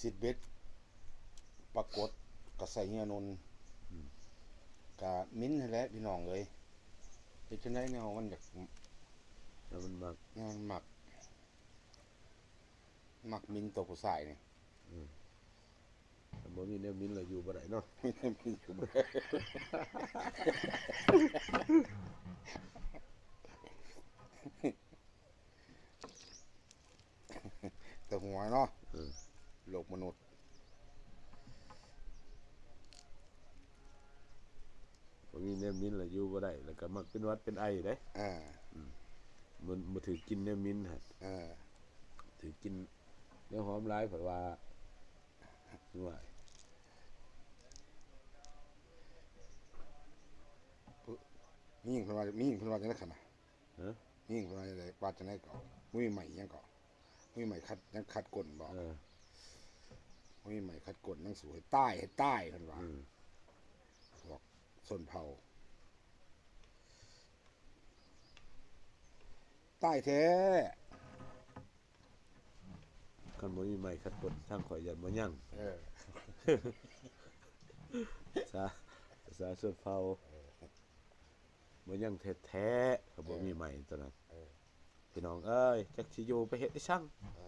ຕິດເບັດ ປາກົດກະໃສ່ເຫຍື່ອນົນ ອືມ ກະໝິ່ນຫັ້ນແຫຼະພີ່ນ້ອງເອີຍ. ເຮັດຈັ່ງໃດແນວມັນຢາກ ແລ້ວມັນມັກ ແນວມັນມັກ ມັກໝິ່ນຕົວຜູ້ຊາຍນີ້. ອືມ ຖ້າບໍ່ມີແນວໝິ່ນແລ້ວຢູ່ບໍ່ໄດ້ເນາະ. ມີແນວໝິ່ນຢູ່ບໍ່ໄດ້ ແຕ່ຫົວເນາະ ເອີ ໂລກມະນຸດ ບໍ່ມີແນວໝິ່ນແລ້ວຢູ່ບໍ່ໄດ້ ແລ້ວກໍມັກເປັນຫວັດເປັນໄອເດ້. ເອີ ອືມ ມັນບໍ່ຖືກກິ່ນແນວໝິ່ນຫັ້ນ ເອີ ຖືກກິ່ນແນວຫອມຫຼາຍ ເພິ່ນວ່າ ວ່າ ມີຫຍັງເພິ່ນວ່າ ມີຫຍັງເພິ່ນວ່າຈັ່ງໃດຄັນນະ? ຮະ? ມີຫຍັງເພິ່ນວ່າຈັ່ງໃດ ວ່າຈັ່ງໃດເກາະ? ບໍ່ມີໄມ້ຫຍັງເກາະ? ບໍ່ມີໄມ້ຂັດ ຫຍັງຂັດກົ້ນບໍ? ເອີ ບໍ່ມີໄມ້ຂັດກົ້ນ ນາງສູ້ໃຫ້ຕາຍ ໃຫ້ຕາຍ ເພິ່ນວ່າ. ອືມ ພວກຊົນເຜົ່າ ຕາຍແທ້. ຄັນບໍ່ມີໄມ້ຂັດກົ້ນ ທາງຂ້ອຍຢ້ານບໍ່ຍັງ. ເອີ ພາສາ ພາສາຊົນເຜົ່າ ເອີ ບໍ່ຍັງແທ້ໆ ຄັນບໍ່ມີໄມ້ຕົວນັ້ນ. ເອີ ພີ່ນ້ອງເອີຍ ຈັກຊິຢູ່ໄປເຮັດອີ່ສັງ. ເອີ